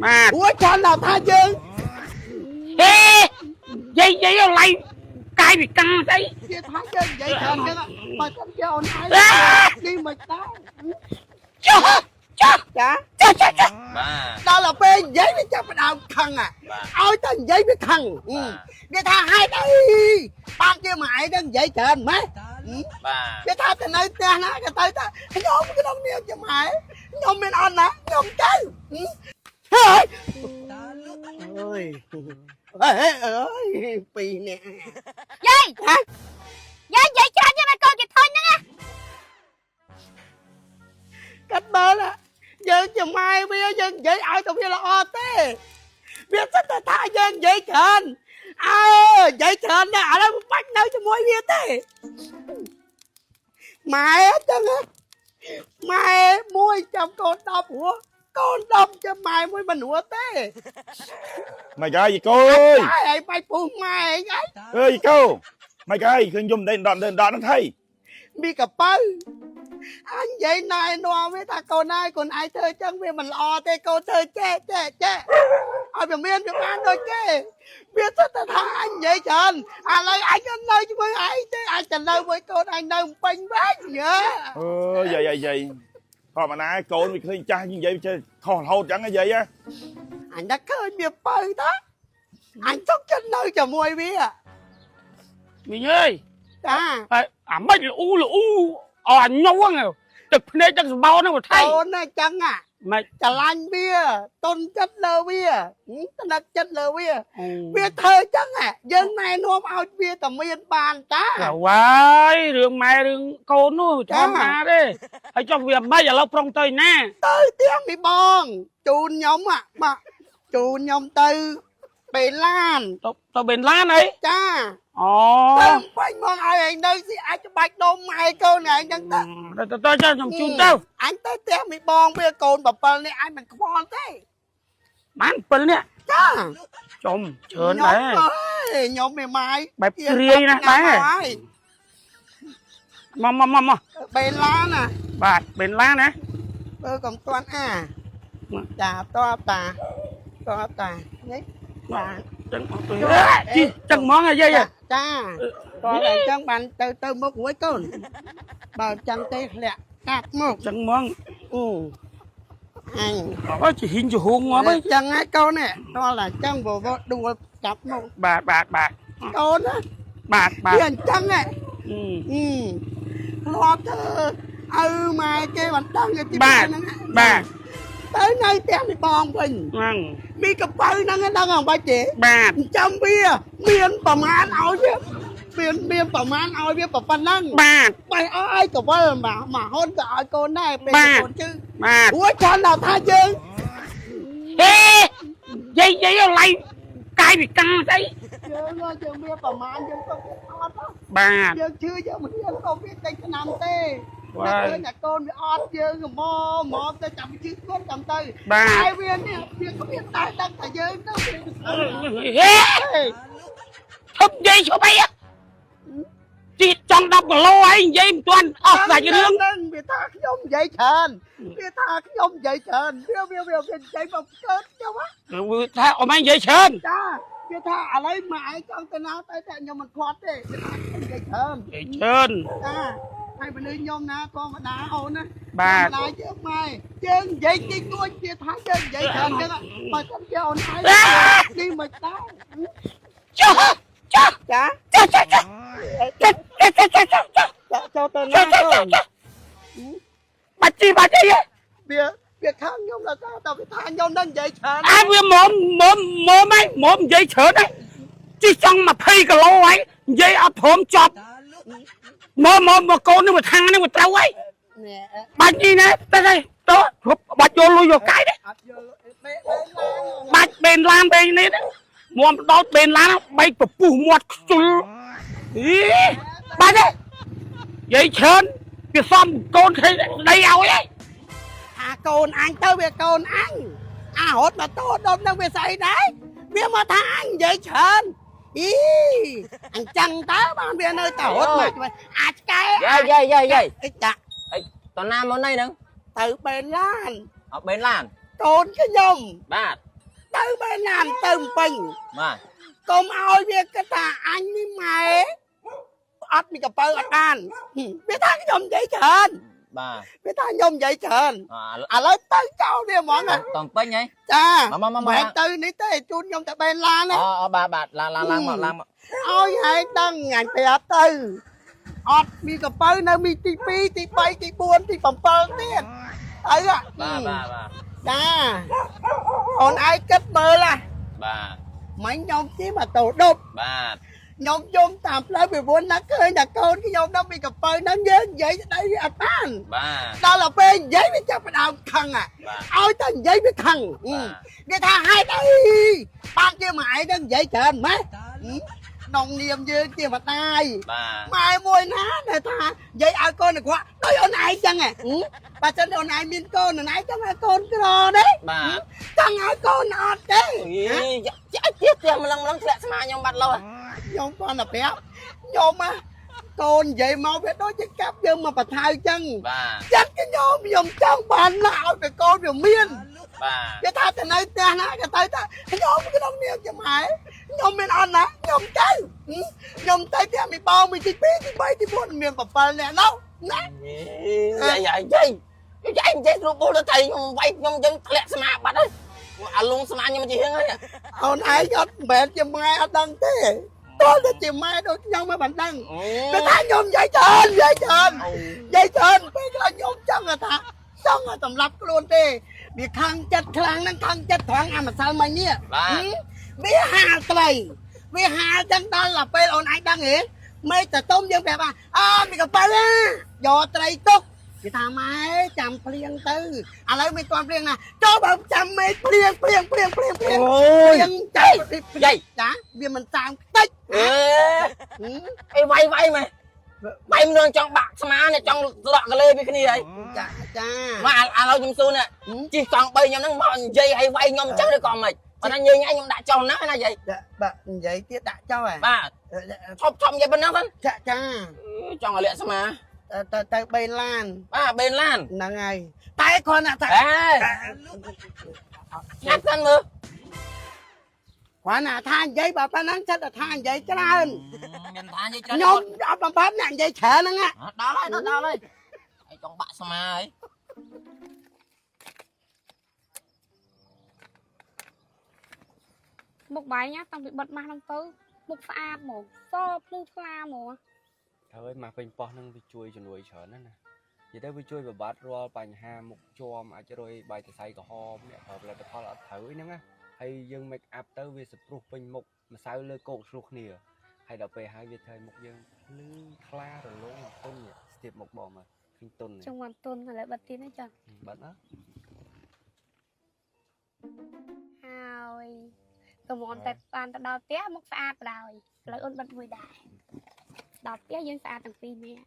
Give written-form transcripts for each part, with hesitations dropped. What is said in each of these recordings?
បាទ ព្រោះចង់ដល់ថាយើង ហេយាយយាយឡៃកាយវិការស្អី គេថាយើងនិយាយច្រើនចឹងបើសិនជាអូនឯងនេះមិនដែរ ចុះចុះ ចា ចុះចុះចុះ បាទ ដល់ទៅពេលនិយាយវាចាប់ផ្ដើមខឹងឲ្យតែនិយាយវាខឹងវាថាហេតុអីបានជាម៉ែនឹងនិយាយច្រើនម៉េច បាទ វាថាទៅនៅផ្ទះណាក៏ទៅថាខ្ញុំក្នុងនាមជាម៉ែខ្ញុំមានអត់ណាខ្ញុំទៅហើយអើយអើយអើយពីរនាក់ យាយយាយនិយាយច្រើនយ៉ាងម៉េចកូនគេធុញហ្នឹងណា កាត់មើលយើងជាម៉ែវាយើងនិយាយឲ្យទៅវាល្អទេវាសិតតែថាយើងនិយាយច្រើនអើនិយាយច្រើនណាស់ឥឡូវមិនបាច់នៅជាមួយវាទេម៉ែចឹងម៉ែមួយចាំកូន10ព្រោះកូន10ចាំម៉ែមួយមិនរស់ទេ ម៉េចហើយយីកូអើយ ហើយឲ្យបាច់ពុះម៉ែអី អើយយីកូម៉េចហើយឃើញយំដេកដកដេកដកហ្នឹងថៃ មីកប៉ៅអញនិយាយណែនាំវាថាកូនហើយកូនឯងធ្វើចឹងវាមិនល្អទេកូនធ្វើចេះចេះចេះឲ្យវាមានវាបានដូចគេវាទៅតែថាអញនិយាយច្រើនឥឡូវអញអត់នៅជាមួយឯងទេអញទៅនៅមួយកូនអញនៅពេញវិញយើ អើយយាយយាយយាយធម្មតាកូនវាឃើញចាស់និយាយចេះខុសរហូតចឹងយាយ អញតែឃើញវាបើតាអញទុកចិត្តនៅជាមួយវា មីងអើយ តា ហើយអាម៉េចលូលូអអាញងទឹកភ្នែកទឹកសម្បោហ្នឹងថៃ កូនណាចឹងអា ម៉េច ចលាញ់វាតុនចិត្តលើវាត្នឹកចិត្តលើវាវាធ្វើចឹងយើងណែនាំឲ្យវាតែមានបានតា វ៉ាយរឿងម៉ែរឿងកូននោះធម្មតាទេហើយចុះវាម៉េចឥឡូវប្រុងទៅណា ទៅទៀងមីបងជូនខ្ញុំបាទជូនខ្ញុំទៅបេឡាន ទៅបេនឡានអី ចា អូ ទៅបាញ់មកឲ្យឯងនៅស៊ីអាចច្បាច់ដុំម៉ែកូនឯងចឹងទៅ ទៅទៅចុះខ្ញុំជូនទៅ អញទៅផ្ទះមីបងវាកូន7នេះអញមិនខ្វល់ទេ បាន7នាក់ ចា ចំច្រើនដែរ ខ្ញុំមីម៉ាយ បែបគ្រាយណាស់ដែរមកមកមកមក បេឡាណា បាទបេនឡានណា បើកុំតាន់អាចាតបតាតបតានេះបាទ ចឹងជីចឹងហ្មងអាយាយ ចាតតែអញ្ចឹងបានទៅទៅមុខរួយកូនបើអញ្ចឹងទេធ្លាក់កាត់មក ចឹងហ្មង អូអញ អើជីហ៊ីងជីហួងងាប់ អ អី ញ្ចឹងហើយកូននេះតតែអញ្ចឹងវវដួលចាប់មក បាទបាទបាទ កូនណា បាទបាទ វាអញ្ចឹងហ៎អឺធ្លាប់ធ្វើឪម៉ែគេមិនដឹងទី បាទ ហ្នឹង បាទ ទៅនៅផ្ទះមីបងវិញ ហ្នឹង មីកពៅហ្នឹងដឹងអងបាច់ទេ បាទ ចាំវាមានប្រមាណឲ្យវាមានមានប្រមាណឲ្យវាប៉ុណ្ណឹង បាទ បែអស់ឲ្យកវលមកមកហ៊ុនក៏ឲ្យកូនដែរពេលកូនជឺ បាទ ព្រោះចង់ដល់ថាយើង ហេយាយយាយឡៃកាយវិការស្អី យើងយើងមានប្រមាណយើងទៅអត់ បាទ យើងជឿយើងមិនហ៊ានទៅវាតិចឆ្នាំទេតែឃើញតែកូនវាអត់យើងមកមកទៅចាំជឿគាត់ចាំទៅតែវានេះវាគ្មានតែដឹងតែយើងទៅ ហេឈប់យាយឈប់អីជីចង់10គីឡូហើយនិយាយមិនទាន់អស់សាច់រឿង ហ្នឹងវាថាខ្ញុំនិយាយច្រើនវាថាខ្ញុំនិយាយច្រើនវាវាវានិយាយមកកើតខ្ញុំ វាថាអ៊ំឯងនិយាយច្រើន ចាវាថាឥឡូវម៉ែឯងចង់ទៅណាទៅតែខ្ញុំមិនខាត់ទេវាថាខ្ញុំនិយាយច្រើន និយាយច្រើន ចាហើយមនុស្សខ្ញុំណាធម្មតាអូនណា បាទ ធម្មតាយើងម៉ែយើងនិយាយតិចតួចវាថាយើងនិយាយច្រើនចឹងបើសិនជាអូនឯងនេះមិនដែរ ចុះចុះ ចា ចុះចុះចុះចុះចុះចុះចុះចុះ ចាចូលទៅ ចុះ ណា ចុះ កូន ចុះបាច់ជីបាច់អី វាវាខាងខ្ញុំដល់តែវាថាខ្ញុំនឹងនិយាយច្រើន អាវាមុំមុំមុំហើយមុំនិយាយច្រើនហើយជីចង់20គីឡូហើយនិយាយអត់ព្រមចប់មកមកមកកូននេះមកថានេះមកត្រូវហើយ នេះ បាច់នេះណាទៅទៅទៅបាច់យកលុយយកកាយទេ អត់យល់បេបេឡាន បាច់បេនឡានបេននេះមុំដល់បេនឡានបែកពពុះមាត់ខ្ជុលអីបាច់ទេនិយាយច្រើនវាសំកូនគេដីឲ្យហើយ អាកូនអញទៅវាកូនអញអារត់មកតដុំនឹងវាស្អីដែរវាមកថាអញនិយាយច្រើនអីអញ្ចឹងតើបានវានៅតែរត់មកអាចឆ្កែ យាយយាយយាយយាយ អីចា អីតណាមកណៃហ្នឹង ទៅបេនឡាន អត់បេនឡាន កូនខ្ញុំ បាទ បែរណានទៅពេញ បាទ កុំឲ្យវាគិតថាអញនេះម៉ែអត់មានកបើអត់បានវាថាខ្ញុំនិយាយច្រើន បាទ វាថាខ្ញុំនិយាយច្រើន អ ឥឡូវទៅចោលវាហ្មងណា តំពេញហី ចា មកមកមក មិនទៅនេះទេជូនខ្ញុំតែបែនឡានណា អូបាទបាទឡើងឡើងឡើងមកឡើងមក ឲ្យហែងដឹងអញប្រាប់ទៅអត់មានកបើនៅមីទី2ទី3ទី4ទី7ទៀតទៅហ่ะ បាទបាទបាទ ចាអូនឯងគិតមើលណា បាទ មិញខ្ញុំជិះម៉ូតូដប់ បាទ ខ្ញុំយំតាមផ្លូវពីព្រោះណាឃើញតែកូនខ្ញុំដល់ពីកពៅហ្នឹងយើងនិយាយស្ដីវាអត់បាន បាទ ដល់ទៅពេលនិយាយវាចាប់ផ្ដើមខឹង បាទ ឲ្យតែនិយាយវាខឹង បាទ វាថាហេតុអីបានជាមួយឯងហ្នឹងនិយាយច្រើនម៉េចក្នុងនាមយើងជាម្ដាយ បាទ ម៉ែមួយណាដែលថានិយាយឲ្យកូនអាក្រក់ដូចអូនឯងចឹងហ៎បើសិនអូនឯងមានកូនអូនឯងចង់ឲ្យកូនក្រទេ បាទ ចង់ឲ្យកូនអត់ទេ អីចាក់ទៀតផ្ទះម្លឹងម្លឹងធ្លាក់ស្មាខ្ញុំបាត់លោ ខ្ញុំគាត់តែប្រាប់ខ្ញុំណាកូននិយាយមកវាដូចជាកាប់យើងមកបថៅចឹង បាទ ចិត្តខ្ញុំខ្ញុំចង់បានណាឲ្យតែកូនវាមាន បាទ វាថាទៅនៅផ្ទះណាក៏ទៅថាខ្ញុំក្នុងនាមជាម៉ែខ្ញុំមានអត់ណាខ្ញុំទៅខ្ញុំទៅផ្ទះមីបងមីទី2ទី3ទី4មាន7នាក់នោះណា យាយយាយយាយយាយនិយាយស្រួលបួលទៅខ្ញុំវាយខ្ញុំចឹងធ្លាក់ស្មាបាត់ហើយអាលងស្មាខ្ញុំជាហៀងហើយ អូនឯងអត់មិនមែនជាម៉ែអត់ដឹងទេតើតែជាម៉ែដូចខ្ញុំមិនបានដឹងគឺថាខ្ញុំនិយាយច្រើននិយាយច្រើននិយាយច្រើនពេលខ្លះខ្ញុំចង់ថាចង់ឲ្យសម្រាប់ខ្លួនទេវាខឹងចិត្តខ្លាំងហ្នឹងខឹងចិត្តត្រង់អាម្សិលមិញនេះ បាទ វាហាលត្រីវាហាលចឹងដល់ដល់ពេលអូនឯងដឹងហ៎មេតតុំយើងប្រាប់ថាអើមានកប៉ៅណាយកត្រីទុកគេថាម៉ែចាំភ្លៀងទៅឥឡូវមិនទាន់ភ្លៀងណាចូលបើចាំមេភ្លៀងភ្លៀងភ្លៀងភ្លៀងភ្លៀង អូយ ភ្លៀងចាំ យាយ ចាវាមិនតាមខ្ទេច អេអីវាយវាយម៉េះវាយមិននឹងចង់បាក់ស្មានេះចង់ស្រក់កលេពីគ្នាហើយ ចាចា មកឥឡូវខ្ញុំសួរនេះជិះកង់3ខ្ញុំហ្នឹងមកនិយាយឲ្យវាយខ្ញុំអញ្ចឹងឬក៏មិនប៉ុន្តែញញខ្ញុំដាក់ចុះណាណាយាយ បាទនិយាយទៀតដាក់ចុះហ៎ បាទឈប់ឈប់និយាយប៉ុណ្ណឹងសិន ចាចា ចង់ឲ្យលាក់ស្មា ទៅទៅបីឡាន បាទបេនឡាន ហ្នឹងហើយតែគ្រាន់តែថា អេញ៉ាំសិនមើល គ្រាន់តែថានិយាយបើប៉ុណ្ណឹងចិត្តតែថានិយាយច្រើន មានថានិយាយច្រើន ខ្ញុំអត់បំផាប់អ្នកនិយាយច្រើនហ្នឹងណា ដល់ហើយដល់ហើយអីចង់បាក់ស្មាហើយ មុខបាយណាតាំងពីបិទម៉ាស់ហ្នឹងទៅមុខស្អាតហ្មងសភ្លឺថ្លាហ្មង ហើយមកពេញប៉ោះហ្នឹងវាជួយជំនួយច្រើនណាស់ណានិយាយទៅវាជួយបំបត្តិរាល់បញ្ហាមុខជាំអាចរុយបាយសរសៃក្រហមអ្នកប្រើផលិតផលអត់ត្រូវអីហ្នឹងណាហើយយើង make up ទៅវាសព្រុសពេញមុខម្សៅលើគោកឆ្លោះគ្នាហើយដល់ពេលហើយវាធ្វើឲ្យមុខយើងភ្លឺថ្លារលោងទន់ស្ទាបមុខបងមកឃើញទន់ ចង់បានទុនឥឡូវបិទទៀតណាចា បាត់ណា ហើយតម្រាំតែបានទៅដល់ផ្ទះមុខស្អាតបណ្ដោយឥឡូវអូនបិទមួយដែរដល់ផ្ទះយើងស្អាតទាំងពីរនាក់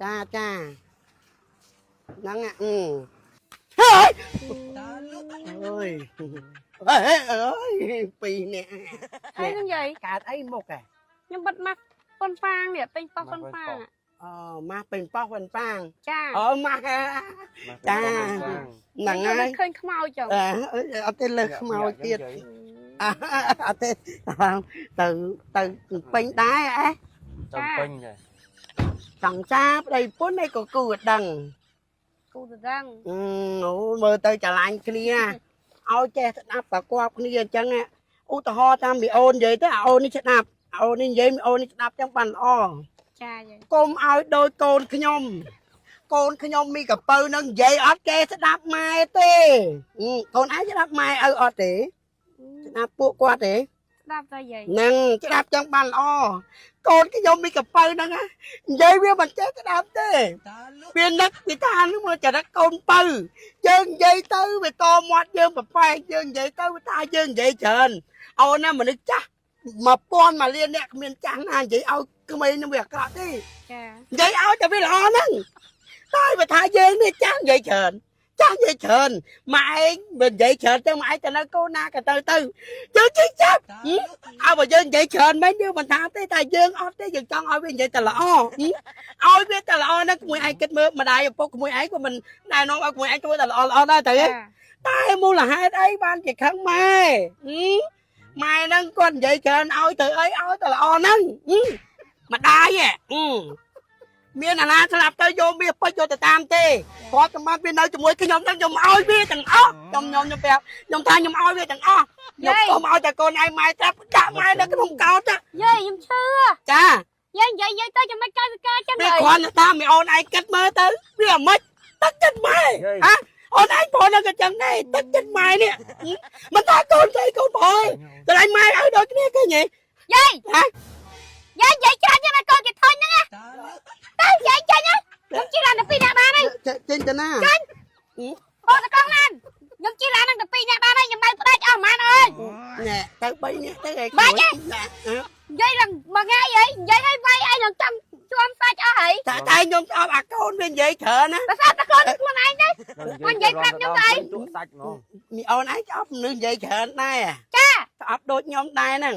ចាចាហ្នឹងអឺហើយអើយអើយអើយពីរនាក់ អីហ្នឹងយាយ កើតអីមុខហ៎ ខ្ញុំបិទម៉ាស់ប៉ុនហ្វាងនេះពេញប៉ោះប៉ុនហ្វាង អូម៉ាស់ពេញប៉ោះពេញប៉ាង ចា អូម៉ាស់ ចា ហ្នឹងហើយ ឃើញខ្មោចចឹង អឺអត់ទេលើខ្មោចទៀតអត់ទេទៅទៅពេញដែរអេ ទៅពេញដែរ ចង់ចាប្តីពុនឯងក៏គូអត់ដឹង គូទៅដឹង អូមើលទៅច្រឡាញ់គ្នាឲ្យចេះស្ដាប់ប្រកបគ្នាអញ្ចឹងឧទាហរណ៍តាមមីអូននិយាយទៅអាអូននេះស្ដាប់អាអូននេះនិយាយមីអូននេះស្ដាប់ចឹងបានល្អ ចាយាយ កុំឲ្យដូចកូនខ្ញុំកូនខ្ញុំមីកពៅនឹងនិយាយអត់ចេះស្ដាប់ម៉ែទេកូនឯងស្ដាប់ម៉ែឪអត់ទេស្ដាប់ពួកគាត់ទេ ស្ដាប់តែយាយ នឹងស្ដាប់ចឹងបានល្អកូនខ្ញុំមីកពៅហ្នឹងនិយាយវាមិនចេះស្ដាប់ទេវានឹកពីថានឹងមកចរិតកូនពៅយើងនិយាយទៅវាតមាត់យើងប្រប៉ែកយើងនិយាយទៅវាថាយើងនិយាយច្រើនអូនណាមនុស្សចាស់1000មួយលានអ្នកគ្មានចាស់ណានិយាយឲ្យក្មេងនឹងវាអាក្រក់ទេ ចា និយាយឲ្យតែវាល្អហ្នឹងតែបើថាយើងនេះចាស់និយាយច្រើនចាស់និយាយច្រើនម៉ែឯងមិននិយាយច្រើនទៅម៉ែឯងទៅនៅកូនណាក៏ទៅទៅយើងជិះចាប់ឲ្យបើយើងនិយាយច្រើនមែនយើងមិនថាទេតែយើងអត់ទេយើងចង់ឲ្យវានិយាយតែល្អឲ្យវាតែល្អហ្នឹងក្មួយឯងគិតមើលម្ដាយឪពុកក្មួយឯងក៏មិនណែនាំឲ្យក្មួយឯងធ្វើតែល្អល្អដែរទៅ ចា តែមូលហេតុអីបានជាខឹងម៉ែហឹមម៉ែហ្នឹងគាត់និយាយច្រើនឲ្យទៅអីឲ្យទៅល្អហ្នឹងហឹមម្ដាយហ៎ហឹមមានអាណាស្លាប់ទៅយកមាសពេជ្រយកទៅតាមទេគាត់សម្បត្តិវានៅជាមួយខ្ញុំហ្នឹងខ្ញុំឲ្យវាទាំងអស់ខ្ញុំខ្ញុំខ្ញុំប្រាប់ខ្ញុំថាខ្ញុំឲ្យវាទាំងអស់ខ្ញុំកុំឲ្យតែកូនឯងម៉ែត្រាប់ដាក់ម៉ែនៅក្នុងកោតណា យាយខ្ញុំឈឺ ចា យាយនិយាយយាយទៅចាំមិនកើតវិការចឹងហើយ វាគ្រាន់តែថាមីអូនឯងគិតមើលទៅវាអាម៉េចទឹកចិត្តម៉ែហ៎អូនឯងប្រុសហ្នឹងក៏ចឹងដែរទឹកចិត្តម៉ែនេះមិនថាកូនស្អីកូនប្រុសទេតែឯងម៉ែឲ្យដូចគ្នាឃើញទេ យាយ ហ៎ យាយនិយាយច្រើនចឹងឲ្យកូនគេធុញហ្នឹងណាទៅយាយចេញហើយខ្ញុំជិះឡានតែពីរនាក់បានហើយ ចេញទៅណា អូតកង់ឡានខ្ញុំជិះឡានហ្នឹងតែពីរនាក់បានហើយខ្ញុំដៃផ្ដាច់អស់ហ្មងអើយ ណែទៅ3នាក់ទៅឯង បាច់ទេនិយាយឡើងមួយថ្ងៃហីនិយាយឲ្យវាយឯងនឹងចាំជួមសាច់អស់ហី តែតែខ្ញុំស្អប់អាកូនវានិយាយច្រើនណា បើស្អប់តែកូនខ្លួនឯងទៅ មកនិយាយប្រាប់ខ្ញុំទៅអី ទក់សាច់ហ្មង មីអូនឯងស្អប់មនុស្សនិយាយច្រើនដែរ ចា ស្អប់ដូចខ្ញុំដែរហ្នឹង